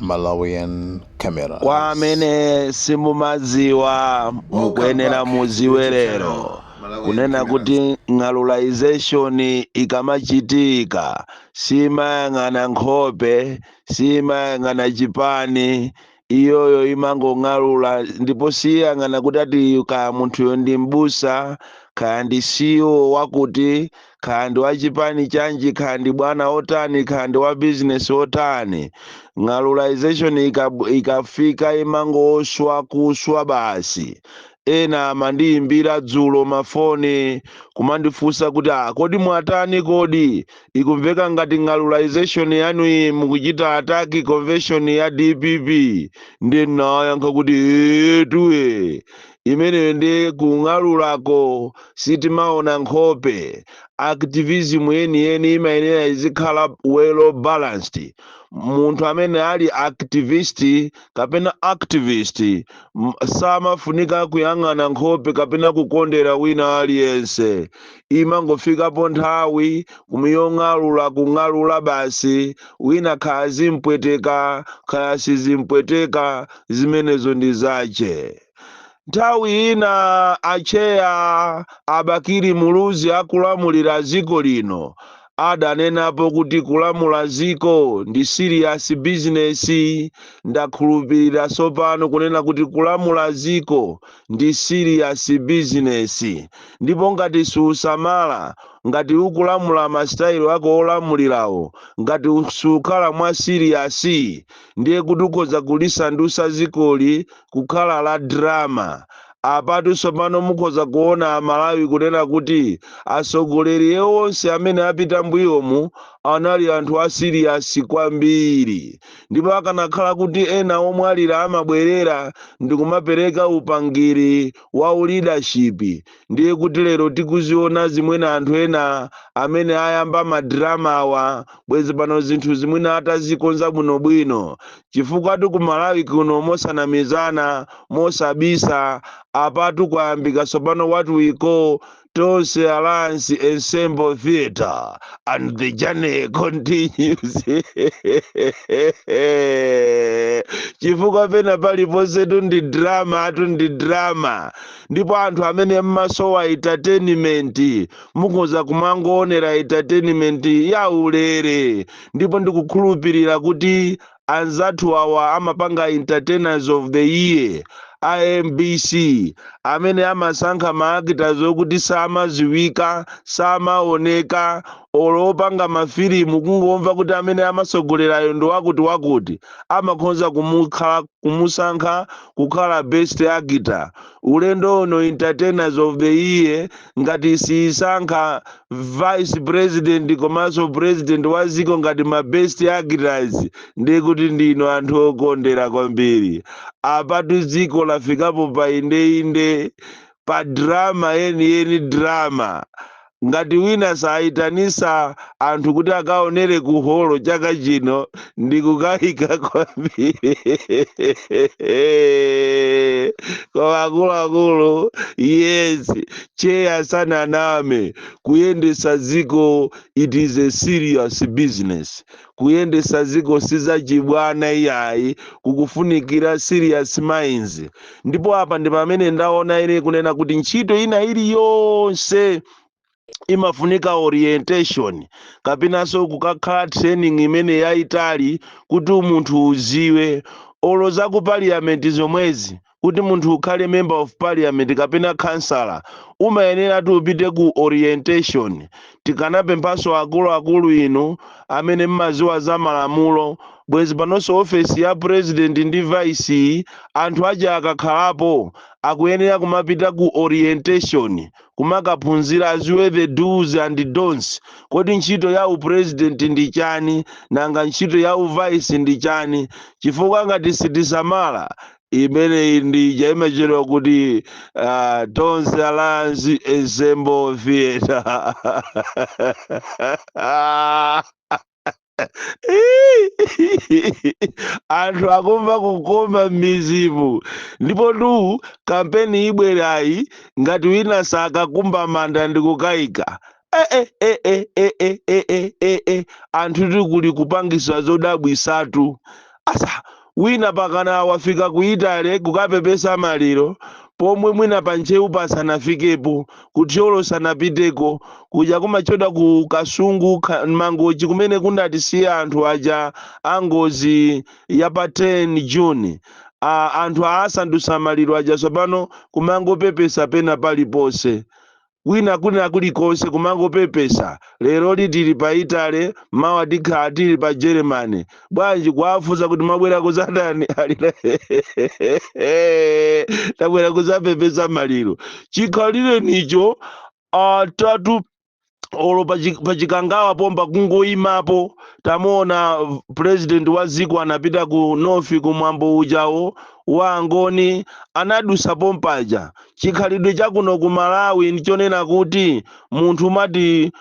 Malawian Kwa Cameras. amene simumadziwa, mukuyenera mudziwe lero kunena kuti ng'alulization ikamachitika simayang'ana nkhope, simayang'ana chipani. Iyoyo imangong'alula, ndipo siyang'ana kuti ati kaya munthuyo ndi mbusa, kaya ndi CEO wakuti, kaya ndi wachipani chanji, kaya ndi bwana otani, kaya ndi wa bizinesi otani. Ng'alulization ikafika imangoswa kuswa basi. Ena amandiyimbira dzulo mafoni kumandifunsa kuti, "Ah, kodi mwatani? Kodi ikumveka ngati ng'alulization yanu iyi mukuchita attack convention ya DPP?" Ndi nayankha kuti, "Etuwe, imeneyo ndi kung'alulako, sitimaona nkhope. Activism yeniyeni imayenera izikhala well balanced. Munthu amene ali activist kapena activist samafunika kuyang'ana nkhope kapena kukondera wina aliyense. Imangofikapo nthawi kumuyong'alula, kung'alula basi. Wina kaya zimpweteka, kaya sizimpweteka, zimenezo ndi zache." Nthawi ina acheya a Bakili Muluzi akulamulira dziko lino adanenapo kuti kulamula dziko ndi serious business. Ndakhulupirira tsopano kunena kuti kulamula dziko ndi serious business, ndipo ngati susamala, ngati ukulamula masitayilo ako olamulirawo, ngati sukhala mwa serious, ndiye kuti ukhoza kulisandusa dzikoli kukhala la drama. Apatu tsopano mukhoza kuona Amalawi kunena kuti atsogoleri onse amene apita mbuyomu anali anthu a serious kwambiri, ndipo akanakhala kuti ena omwe alira amabwerera ndikumapereka upangiri wa leadership, ndiye kuti lero tikuziona zimwene anthu ena amene ayamba madrama awa, bwezi pano zinthu zimwene atazikonza bwinobwino. Chifukwa ku Malawi kuno, mosanamizana, mosabisa, apatu kwayambika tsopano what we call Tonse Alliance Ensemble Theatre, and the journey continues, chifukwa pena paliponsetu ndi drama, atu ndi drama. Ndipo anthu amene mmasowa entertainment, mukhoza kumangoonera entertainment ya ulere. Ndipo ndikukhulupirira kuti anzathu awa amapanga Entertainers of the Year, iMBC, amene amasankha ma actors okuti samaziwika, samaoneka, olo opanga mafilimu kungomva kuti amene amasogolerayo ndi wakuti wakuti, amakhonza kumusankha kukhala best actor. Ulendo uno Entertainers of the Year ngati siyisankha vice president komanso president wa dziko ngati ma best actors, ndiye kuti ndino anthu okondera kwambiri. Apatu dziko lafikapo pa indeinde, pa drama yeniyeni, drama. Ngati wina sayitanisa anthu kuti akaonere ku holo chaka chino, ndikukayika kwambiri. Koma akuluakulu, yes, cheya sananame, kuyendesa dziko, it is a serious business. Kuyendesa dziko sizachibwana iyayi, kukufunikira serious minds. Ndipo apa ndi pamene ndaona ine kunena kuti ntchito ina iliyonse imafunika orientation kapenanso kukakhala training imene yayitali kuti munthu uziwe. Olo za ku parliament zomwezi, kuti munthu ukhale member of parliament kapena kansala, umayenera tu upite ku orientation. Tikanapemphanso akuluakulu inu amene mmaziwa za malamulo, bwezi panonso ofesi ya president ndi vice, anthu aja akakhalapo akuyenera kumapita ku orientation, kumakaphunzira, aziwe the do's and don'ts. Kodi ntchito ya upresident ndi chani? Nanga ntchito ya uvice ndi chani? Chifukwa ngati sitisamala, imeneyi ndija imachedwa kuti Tonse Alliance Ensemble Theatre. Anthu akumva kukoma m'mizimu. Ndipo tu kampeni ibwerayi, ngati wina sakakumba manda, ndikukayika. Eh, eh, eh, eh, eh, eh, eh, eh, eh. Anthu tikuli kupangisa zodabwisatu asa. Wina pakana wafika ku Italy kukapepesa maliro, pomwe mwina pa Ntcheu pasanafikepo, kuThyolo sanapiteko, kuja kumachoda ku Kasungu, Mangochi, kumene kundatisiya anthu aja angozi ya pa 10 June. Anthu aasandusa maliro aja tsopano kumangopepesa pena paliponse, kwina kwina kulikonse kumangopepesa. Lero tili pa Italy, mawa tikhala tili pa Germany. Bwanji kuwafunsa kuti mwabwera kuzatani? Alira, tabwera kuzapepesa maliro. Chikhalire nicho atatu olo pachikangawa pomba kungoyimapo. Tamuona president wa dziko anapita ku North kumwambo ujawo wa Angoni, anadusa pompaja. Chikhalidwe chakuno ku Malawi ndichonena kuti munthu umati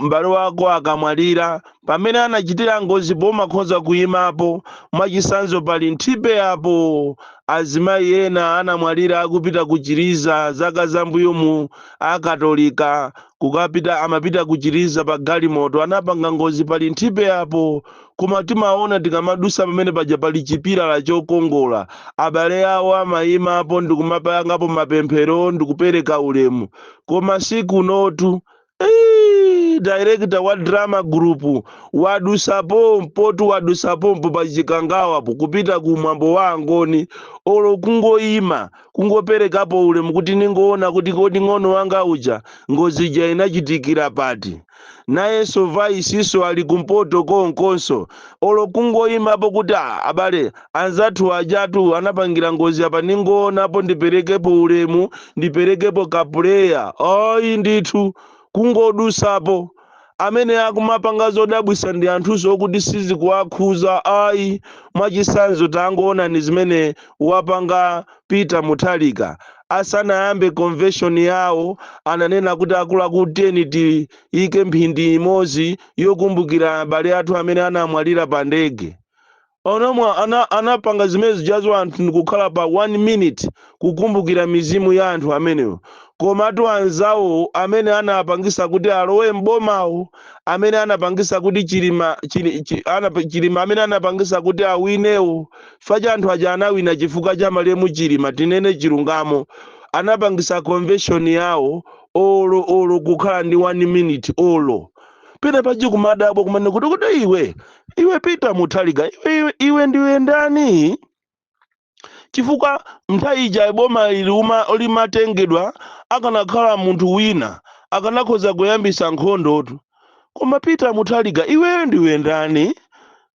m'bale wako akamwalira, pamene anachitira ngozi pomakhoza kuyimapo. Mwachisanzo, pali Nthipe apo, azimayi ena anamwalira akupita kuchiriza zaka zambuyomu, Akatolika kukapita, amapita kuchiriza pa galimoto, anapanga ngozi pali Nthipe apo. Koma timaona tikamadusa pamene paja pali chipilala chokongola, abale awo amayimapo ndikumapangapo mapemphero ndikupereka ulemu. Koma sikunotu. Director wa drama group wadusapo mpotu, wadusapompo pa Chikangawapo kupita ku mwambo wa Angoni, olo kungoyima kungoperekapo ulemu kuti ningoona kuti kodi ng'ono wanga uja ngozi ija inachitikira pati. Nayenso vice iso ali kumpoto konkonso, olo kungoyimapo kuti, "Ah, abale anzathu ajatu anapangira ngozi apa, ningoonapo, ndiperekepo ulemu, ndiperekepo ka prayer." Ayi ndithu, kungodusapo. Amene akumapanga zodabwisa ndi anthuso okuti sizikuwakhuza ayi. Mwachisanzo, tangoonani zimene wapanga Peter Mutharika. Asanayambe convention yawo, ananena kuti, "Akuluakulu, tiyeni tiyike mphindi imodzi yokumbukira abale athu amene anamwalira pa ndege." Onomwa anapanga zimene zijazo, anthu ndikukhala pa 1 minute kukumbukira mizimu ya anthu amenewo. Komatu anzawo amene anapangisa kuti alowe mbomawo, amene anapangisa kuti Chilima, Chilima amene anapangisa kuti awinewo, facha anthu aja anawina chifukwa cha malemu Chilima, tinene chilungamo, anapangisa convention yawo, olo kukhala ndi 1 minute olo pena paji. Kumadabwa kumene kuti iwe Peter Mutharika, iwe ndiwe ndani? Chifukwa nthawi ija boma limatengedwa, akanakhala munthu wina akanakhoza kuyambisa nkhondotu. Koma Peter Mutharika, iweyo ndiwe ndani?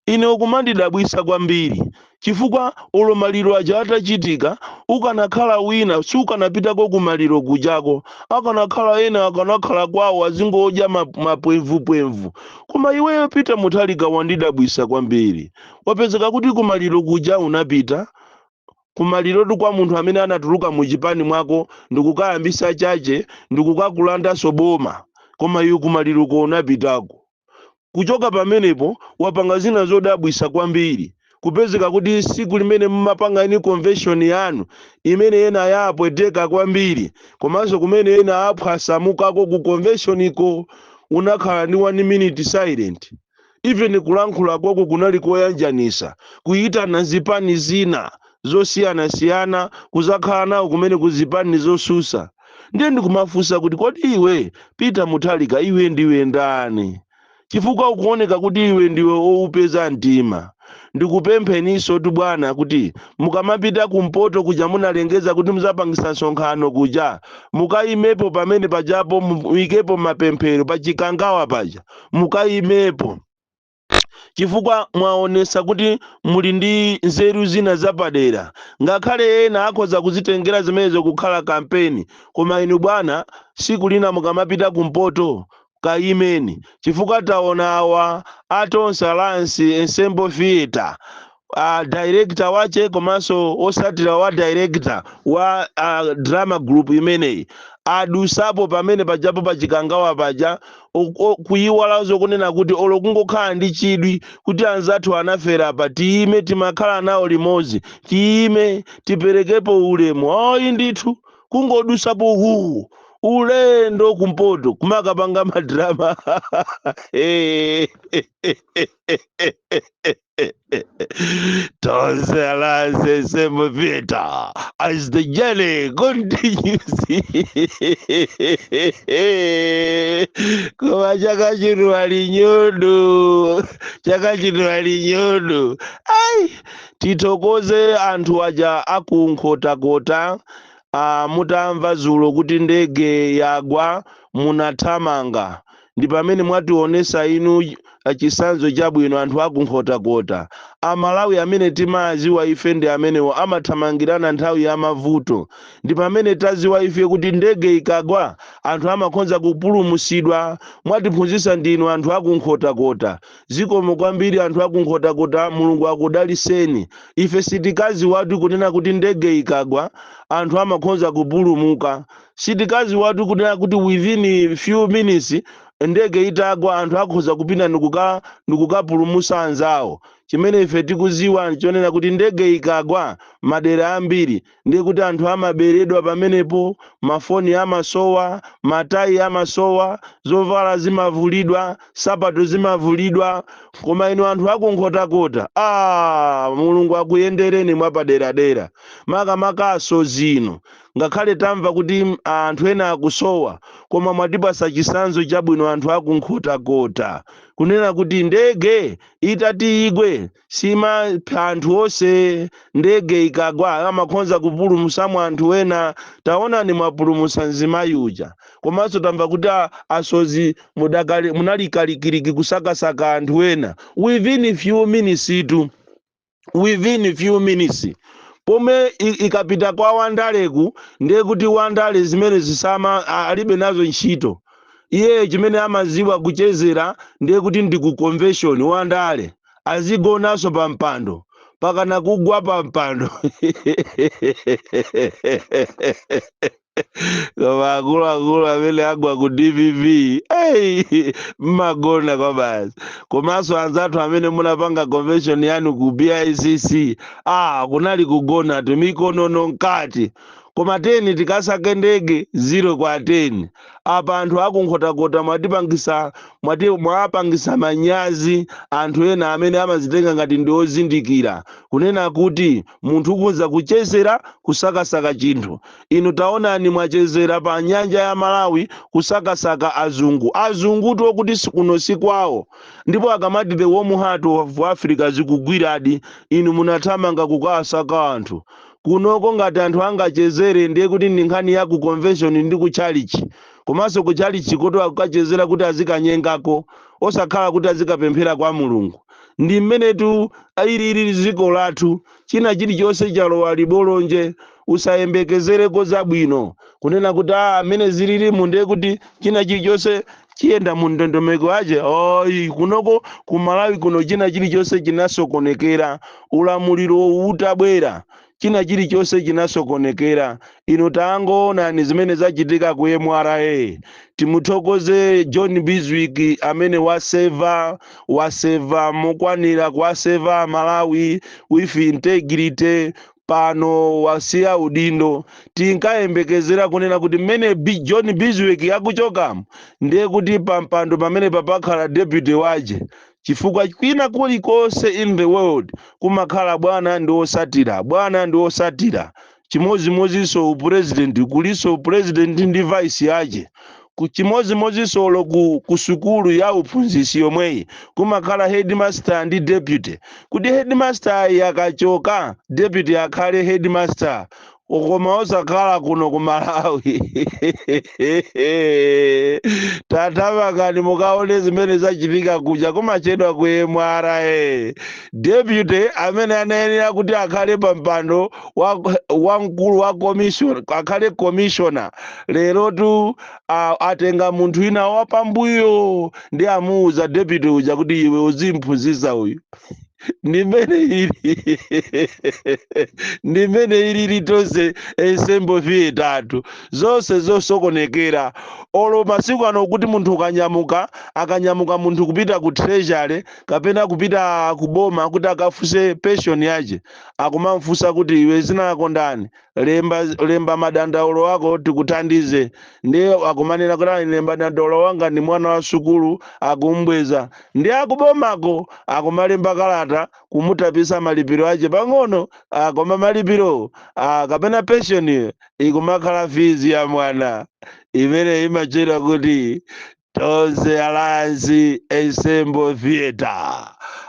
Ine ukumandidabwisa kwambiri, chifukwa olo maliro aja atachitika, ukanakhala wina sukanapitako kumaliro kujako. Akanakhala ena akanakhala kwawo azingodya mapwemvupwemvu. Koma iweyo Peter Mutharika wandidabwisa kwambiri. Wapezeka kuti kumaliro kuja unapita kumalirotu kwa munthu amene anatuluka muchipani mwako ndikukayambisa chache ndikukakulandanso boma, koma iwe kumaliroko unapitako. Kuchoka pamenepo wapanga zina zodabwisa kwambiri, kupezeka kuti siku limene mumapanga ini convention yanu, imene ena yapweteka kwambiri, komanso kumene ena aphwasamukako ku convention iko, unakhala ndi 1 minute silent. Even kulankhula kwako kunali koyanjanisa, kuyitana zipani zina zosiyanasiyana kuzakhala nawo kumene kuzipani zosusa. Ndiye ndikumafunsa kuti, kodi iwe Peter Mutharika, iwe ndiwe ndani? Chifukwa ukuoneka kuti iwe ndiwe owupeza mtima. Ndikupempheninso tu bwana kuti mukamapita kumpoto kuja munalengeza kuti muzapangisa msonkhano kuja, mukayimepo pamene pajapo, muyikepo mapemphero pachikangawa paja, mukayimepo, chifukwa mwaonesa kuti muli ndi nzeru zina zapadera. Ngakhale ena akhoza kuzitengera zimenezo kukhala kampeni, koma inu bwana, siku lina mukamapita kumpoto kayimeni, chifukwa taona awa a Tonse Alliance Ensemble Theatre, director wache komanso osatira wa director wa drama group imeneyi adusapo pamene pajapo pachikangawa paja, kuyiwalanso kunena kuti olo kungokhala ndi chidwi kuti anzathu anafera apa, tiyime, timakhala nawo limodzi, tiyime tiperekepo ulemu. Ayi ndithu, kungodusapo huu. Ulendo kumpoto kumakapanga madrama. Tonse Alliance same theater as the journey continues. Koma chaka chino ali nyodo, chaka chino ali nyodo. Ai, tithokoze anthu aja akunkhotakota. Mutamva zulo kuti ndege yagwa munathamanga, ndi pamene mwationesa inu chisanzo chabwino. Anthu akunkhotakota, Amalawi amene timaziwa ife ndi amenewo amathamangirana nthawi ya mavuto. Ndi pamene taziwa ife kuti ndege ikagwa anthu amakhonza kupulumusidwa. Mwatiphunzitsa ndinu anthu akunkhotakota. Zikomo kwambiri anthu akunkhotakota, Mulungu akudaliseni. Ife sitikaziwatu kunena kuti ndege ikagwa anthu amakhonza kupulumuka. Sitikaziwatu kunena kuti within few minutes ndege itagwa anthu akhoza kupita ndikukapulumusa anzawo. Chimene ife tikuziwa nchonena kuti ndege ikagwa madera ambiri ndiye kuti anthu amaberedwa pamenepo, mafoni amasowa, matayi amasowa, zovala zimavulidwa, sapato zimavulidwa. Koma inu anthu akunkhotakota, Mulungu akuyendereni mwapaderadera, makamakaso zino. Ngakhale tamva kuti anthu ena akusowa, koma mwatipasa chisanzo chabwino anthu akunkhotakota, kunena kuti ndege itati igwe simapha anthu onse. Ndege ikagwa amakhonza kupulumutsamo anthu ena. Taonani, mwapulumutsa mzimayi uja. Komanso tamva kuti asozi munali kalikiliki kusakasaka anthu ena within few minutes itu, within few minutes. Pomwe ikapita kwa wandaleku, ndiye kuti wandale zimene zisama alibe nazo ntchito. Iye chimene amaziwa kuchezera ndiye kuti ndi ku convention. Wandale azigonanso pa mpando pakana kugwa pa mpando. Koma akuluakulu amene agwa ku DPP, hey, mmagona kwa basi. Komanso anzathu amene munapanga convention yanu ku BICC, kunali kugona timikonono mkati. Koma 10 tikasake ndege 0 kwa 10. Apa anthu akunkhotakota mwatipangisa, mwapangisa manyazi anthu ena amene amazitenga ngati ndi ozindikira, kunena kuti munthu ukunza kuchezera kusakasaka chinthu. Inu taonani, mwachezera pa nyanja ya Malawi kusakasaka azungu, azungutu okuti kuno si kwawo. Ndipo akamati the warm heart of Africa, zikugwiradi. Inu munathamanga kukasaka anthu kunoko. Ngati anthu angachezere ndiye kuti ndi nkhani ya ku convention ndi ku chalichi. Komanso ku chalichi kuti akukachezera kuti azikanyengako, osakhala kuti azikapemphera kwa Mulungu. Ndi mmenetu ilili dziko lathu, china chilichonse chalowa libolonje. Usayembekezereko zabwino, kunena kuti amene zililimu ndiye kuti china chilichonse chiyenda mu ndondomeko ache. Oyi, kunoko ku Malawi kuno china chilichonse chinasokonekera. Ulamuliro utabwera china chilichonse chinasokonekera. Inu tangoonani zimene zachitika ku MRA. Timuthokoze John Bizwick amene waseva, waseva mokwanira, kuwaseva Malawi with integrity. Pano wasiya udindo. Tinkayembekezera kunena kuti mmene John Bizwick akuchokamo ndiye kuti pampando pamene papakhala deputy waje, chifukwa kwina kulikonse in the world kumakhala bwana ndi osatira, bwana ndi osatira. Chimodzimodzinso upresident, kuliso president ndi vice yace. Chimodzimodzinso olo ku sukulu ya uphunzitsi yomweyi kumakhala headmaster ndi deputy, kuti headmaster ayi akachoka deputy akhale headmaster. Koma osakhala kuno ku Malawi. Tathamakani mukaone zimene zachitika kuja kumachedwa ku MRA. Deputy amene anayenera kuti akhale pa mpando wamkulu wa commission, akhale commissioner, lerotu atenga munthu wina wapambuyo ndi amuuza deputy uja kuti iwe uzimphunzitsa uyu. Ndimene ili, ndimene ilili Tonse Ensemble Theatre, zonse zosokonekera. Olo masiku ano kuti munthu ukanyamuka, akanyamuka munthu kupita ku Treasury kapena kupita ku boma kuti akafunse pension yace, akumamfunsa kuti, "Iwe, zina lako ndani? Lemba, lemba madandaulo ako tikuthandize." Ndiye akumanena kuti, "Ah, lemba dandaulo wanga ndi mwana wa sukulu." Akumbweza ndi akubomako, akumalemba kalata kumutapisa malipiro ace pang'ono. Ah, koma malipiro, ah, kapena pension ikumakhala fees ya mwana imene imachedwa kuti Tonse Alliance Ensemble Theatre.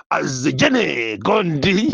Azijene kondi.